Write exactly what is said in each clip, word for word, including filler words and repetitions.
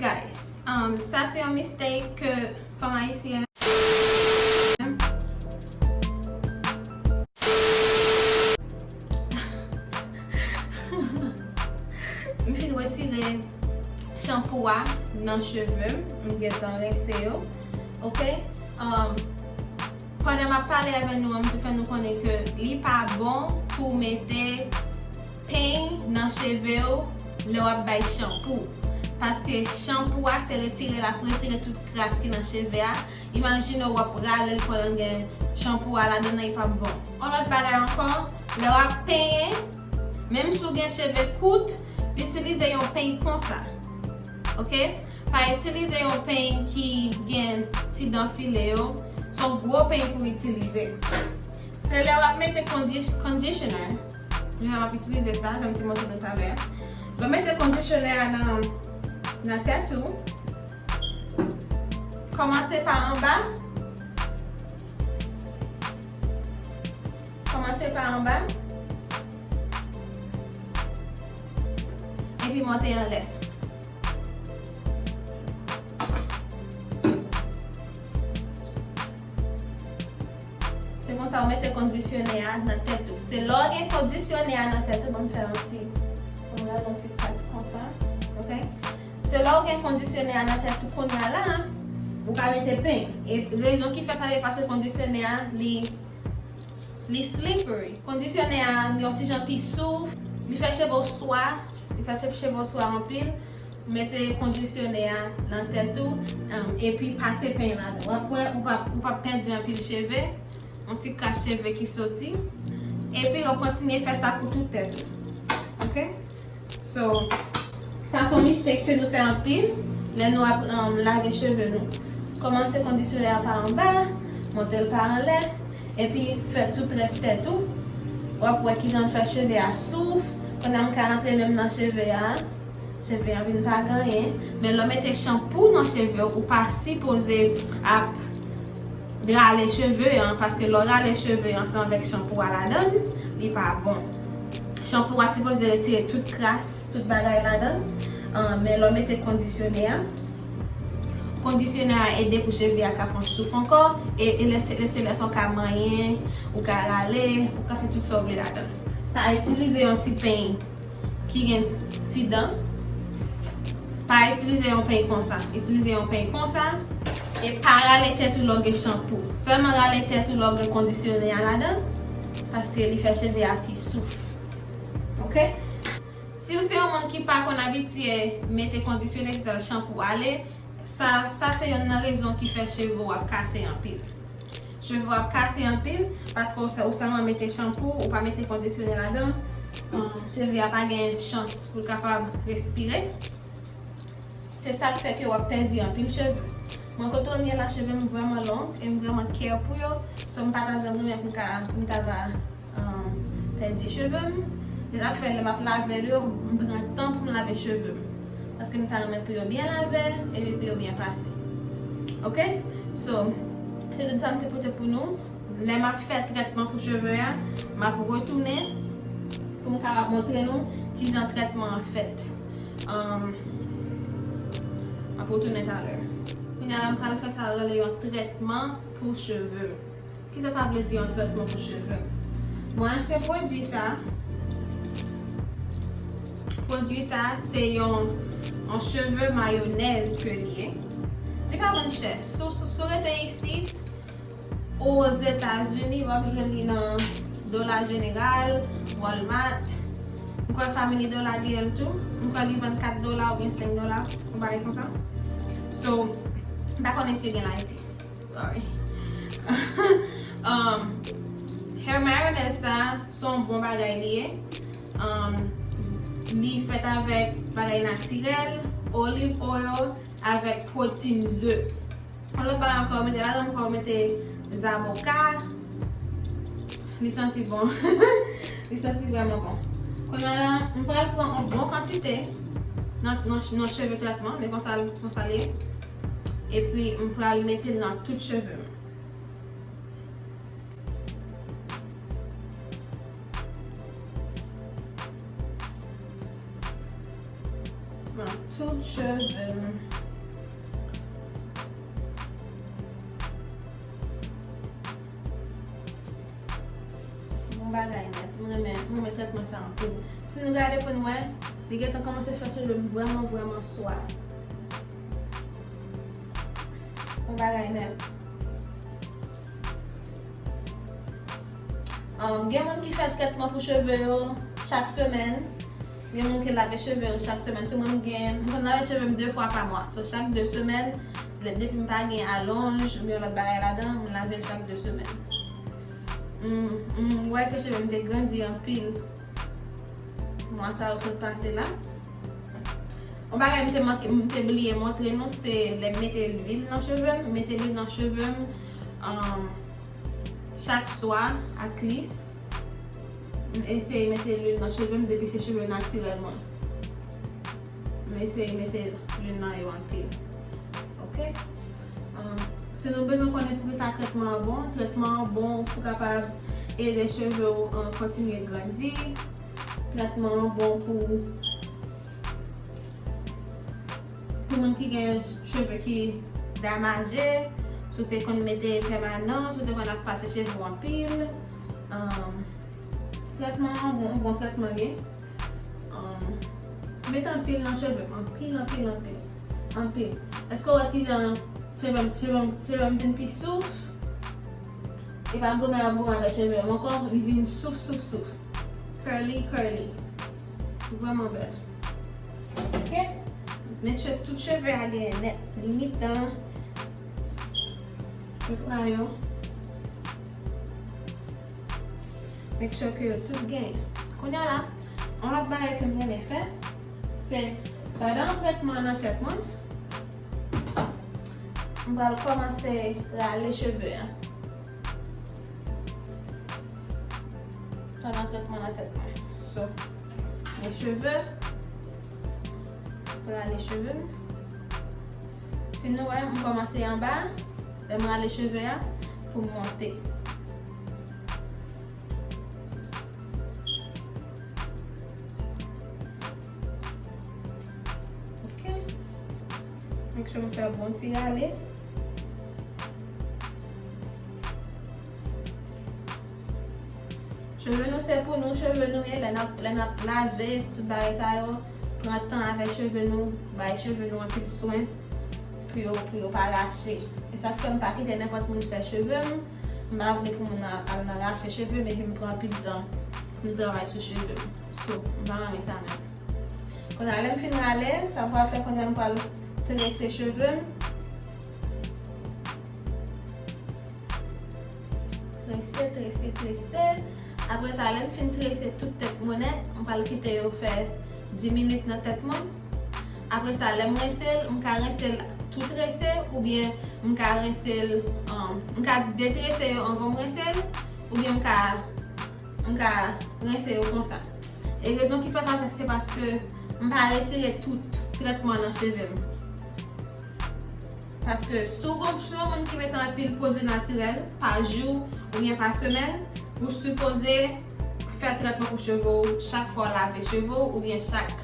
Guys, um, sa se yon mistake ke fanm ayisyen. M fin retire chanpou a nan cheve m, m gentan rense yo. Ok? Um, pandan m ap pale avè nou an, m te fè nou konnen ke li pa bon pou mete peny nan cheve w lè w ap bay chanpou. Paske chanpou a se retire l ap retire tout kras ki nan cheve a. Imajine w ap rale l pandan l gen chanpou a ladan nan, li p ap bon. Yon lòt bagay ankò, lè w ap penyen, menm si w gen cheve kout, itilize yon peny konsa. Ok? Pa itilize yon peny ki gen ti dan file yo. Se yon gwo peny pou w itilize. Se lè w ap mete condi-, conditioner. Jan m ap itilize sa, jan m te montre nou talè a. Lè w mete conditioner a nan, nan tèt ou, kòmanse pa anba. Kòmanse pa anba. Epi monte anlè. Se konsa ou mete kondisyonè a nan tèt ou. Se lè w gen kondisyonè a nan tèt ou, ban m fè yon ti, ban m lave yon ti kras konsa, ok? Se lè w gen kondisyonè a nan tèt ou kounye a la, ou ka mete peny. E rezon ki fè sa, se paske kondisyonè a, li, li slippery. Kondisyonè a, li yon ti jan pi souf, li fè cheve w swa, li fè cheve w swa anpil. Mete kondisyonè a nan tèt ou, um, epi pase peny ladan. W ap wè, ou p ap, ou p ap pèdi anpil cheve, yon ti kras cheve ki soti. Epi w ap kontinye fè sa pou tout tèt ou. Ok? So, sa se yon mistake ke nou fè anpil lè nou ap, um, lave cheve nou. Kòmanse kondisyonè a pa anba, monte l pa anlè, epi fè tout rès tèt ou. W ap wè kijan l fè cheve a souf. Kounye a m ka rantre menm nan cheve a. Cheve a vin pa gen anyen. Men lè w mete chanpou nan cheve w, ou pa sipoze ap rale cheve an, paske lè w rale cheve an, se avèk chanpou a ladan l, li pa bon. Chanpou a sipoze retire tout kras, tout bagay ladan l. Ah, men lè w mete kondisyonè a, kondisyonè a ede pou cheve a ka pran souf ankò, e, e lè se, lè se lè sa w ka manyen, ou ka rale, ou ka fè tout sa w vle ladan l. Pa itilize yon ti peny ki gen ti dan. Pa itilize yon peny konsa. Itilize yon peny konsa. E pa rale tèt ou lè w gen chanpou. Sèlman rale tèt ou lè w gen kondisyonè a ladan, paske li fè cheve a pi souf. Ok? Si w se yon moun ki pa konn abitye mete kondisyonè, ki sèl chanpou ale, sa, sa se yonn nan rezon ki fè cheve w ap kase anpil. Cheve w ap kase anpil, paske ou sè-, ou sèlman mete chanpou, ou pa mete kondisyonè ladan. Ahn, cheve a pa gen chans pou l kapab respire. Se sa k fè ke w ap pèdi anpil cheve. Mwen, kote w ye la, cheve m vrèman long, e m vrèman care pou yo. So, m pa ta janm renmen pou m ka, pou m ta va, ahn, pèdi cheve m. Se sa k fè, lè m ap lave l yo, m pran tan pou m lave cheve m. Paske m ta renmen pou yo byen lave, epi pou yo byen pase. Ok? So, se tout sa m te pote pou nou. Lè m ap fè trètman pou cheve a, m ap retounen pou m kapab montre nou kijan trètman an fèt. Ahn, m ap retounen talè. Kounye a la, m pral fè sa rele yon trètman pou cheve m. Kisa sa vle di yon trètman pou cheve m? Mwen achte pwodui sa. Pwodui sa, se yon, yon cheve mayonèz ke li ye. Li pa vann chè. Si w, si w, si w rete isit, Ozetazini, w ap jwenn li nan Dollar General, Walmart. M kwè Family Dollar gen l tou. M kwè li vann kat dola oubyen senk dola, yon bagay konsa. So, m pa konnen si yo gen l Ayiti. Sorry. Um, hair mayonnaise sa, se yon bon bagay li ye. Um, li fèt avèk bagay natirèl, olive oil, avèk pwotin ze. Yon lòt bagay ankò, ou mete ladan, ankò ou mete zaboka. Li santi bon. Li santi vrèman bon. Kounye a la, m pral pran yon bon kantite nan, nan, nan cheve trètman, men konsa, konsa l ye. Epi, m pral mete l nan tout cheve m. Nan tout cheve m. Bagay nèt. Mwen renmen, mwen renmen trètman sa anpil. Si nou gade pou n wè, li gentan kòmanse fè cheve m vrèman, vrèman swa. Yon bagay nèt. Um, gen moun ki fè trètman pou cheve yo chak semèn. Gen moun ki lave cheve yo chak semèn tou. Mwen, m gen, m konn lave cheve m de fwa pa mwa. So, chak de semèn, depi m pa gen alonj oubyen lòt bagay ladan, m lave l chak de semèn. M, m wè ke cheve m te grandi anpil mwa sa yo sot pase la. Yon bagay m te manke, m te bliye montre nou, se lè m mete lwil nan cheve m. M mete lwil nan cheve m, um, chak swa, at least. M eseye mete lwil nan cheve m depi se cheve natirèl mwen. M eseye mete lwil nan yo anpil. Oke? Um, si nou bezwen konnen poukisa trètman an bon, trètman an bon pou kapab ede cheve w, um, kontinye grandi. Trètman an bon pou, pou moun ki gen cheve ki damaje, si w te konn mete pèmanan, si w te konn ap pase cheve w anpil. Um, trètman an bon, bon trètman ye. Um, met anpil nan cheve m, anpil, anpil, anpil, anpil. Èske w wè kijan cheve m, cheve m, cheve m vin pi souf? E pa goumen ap goumen avèk cheve m ankò, li vin souf, souf, souf. Curly, curly. Vrèman bèl. Oke? Make sure tout cheve a genyen nèt, limit an. Tout la yo. Make sure ke yo tout genyen. Kounye a la, yon lòt bagay ke m renmen fè, se pandan trètman an nan tèt mwen, m pral kòmanse rale cheve a. Pandan trètman nan tèt mwen. So, men cheve, rale cheve m. Si nou wè, m kòmanse anba, lè m rale cheve a, pou m monte. Oke. Make sure m fè bon ti rale. Cheve nou se pou nou, cheve nou ye, lè n ap, lè n ap lave, tout bagay sa yo, pran tan avèk cheve nou, bay cheve nou anpil swen pou yo, pou yo pa rache. E sa k fè m pa kite nenpòt moun fè cheve m. M pa vle pou moun al, al nan rache cheve m, epi m pran anpil tan pou m travay sou cheve m. So, m pa renmen sa menm. Kounye a, lè m fin rale, sa m pral fè kounye a, m pral trese cheve m. Trese, trese, trese. Apre sa, lè m fin trese tout tèt mwen nèt, m pral kite yo fè dis minit nan tèt mwen. Apre sa, lè m rense l, m ka rense l tou trese, oubyen m ka rense l, um, m ka detrese yo anvan m rense l, oubyen m ka, m ka rense yo konsa. E rezon ki fè sa, se paske m pa retire tout trètman nan cheve m. Paske si w gon, si w yon moun ki mete anpil pwodui natirèl pa jou oubyen pa semèn, ou sipoze fè trètman pou cheve w chak fwa w lave cheve w oubyen chak,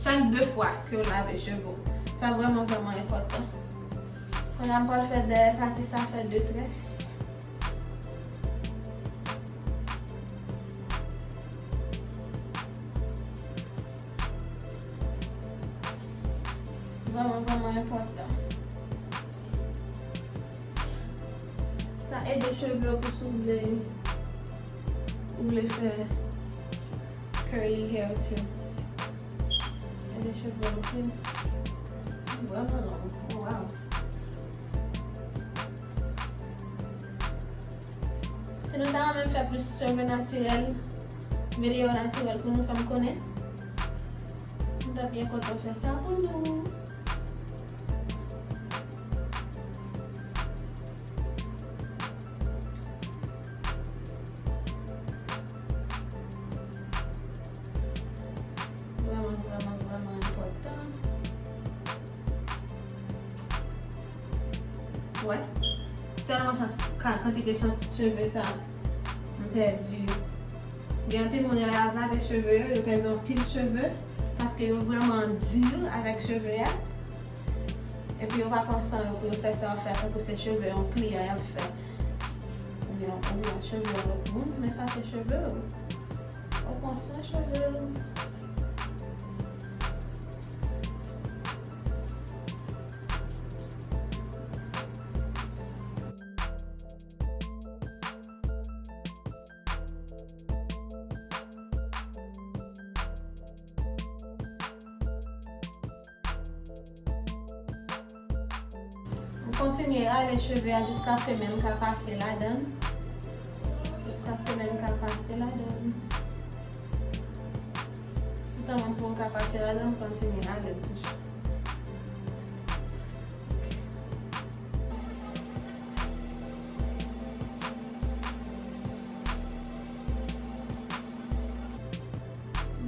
chak de fwa ke w lave cheve w. Sa vrèman, vrèman enpòtan. Kounye a m pral fè dèyè pati sa, fè de très. Vrèman, vrèman enpòtan. Sa ede cheve w pou si w vle, ou vle fè curly hair too. Ede cheve w anpil. Vrèman long. Oh, wow. Si nou ta renmen fè plis cheve natirèl, videyo natirèl pou nou, fè m konnen. M ta byen kontan fè sa pou nou. Vrèman, vrèman, vrèman enpòtan. Wè. Sèlman chan-, ka-, kantite chan-, cheve sa m pèdi yo. Gen anpil moun yo ap lave cheve yo, yo pèdi anpil cheve, paske yo vrèman di avèk cheve a. Epi yo pa pran san yo pou yo fè sa yo fè, tankou se cheve yon kliyan y ap fè. Ou met cheve lòt moun, men sa se cheve w. Ou pran swen cheve w. M kontinye rale cheve a jiskaske men m ka pase ladan l. Jiskaske men m ka pase ladan l. Toutan men m pou m ka pase ladan l, m kontinye rale l toujou.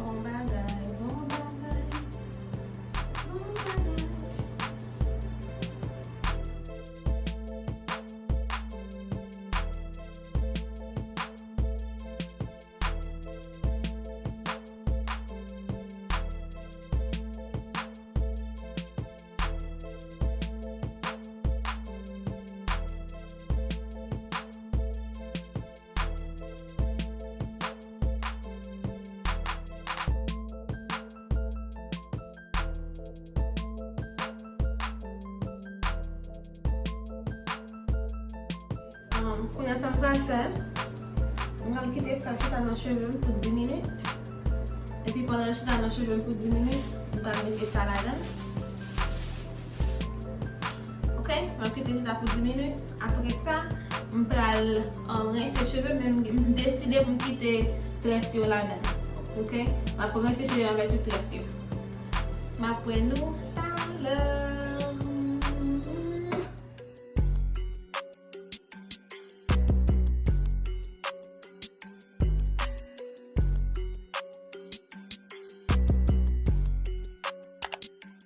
Bon bagay, bon bagay, bon bagay. Um, kounye a sa m pral fè, m pral kite sa chita nan cheve m pou dis minit. Epi pandan l chita nan cheve m pou dis minit, m pral mete sa ladan l. Ok, m ap kite chita pou dis minit. Apre sa, m pral, um, rense cheve m, men m deside pou m kite très yo ladan. Ok, m ap rense cheve m avèk tout très yo. M ap wè nou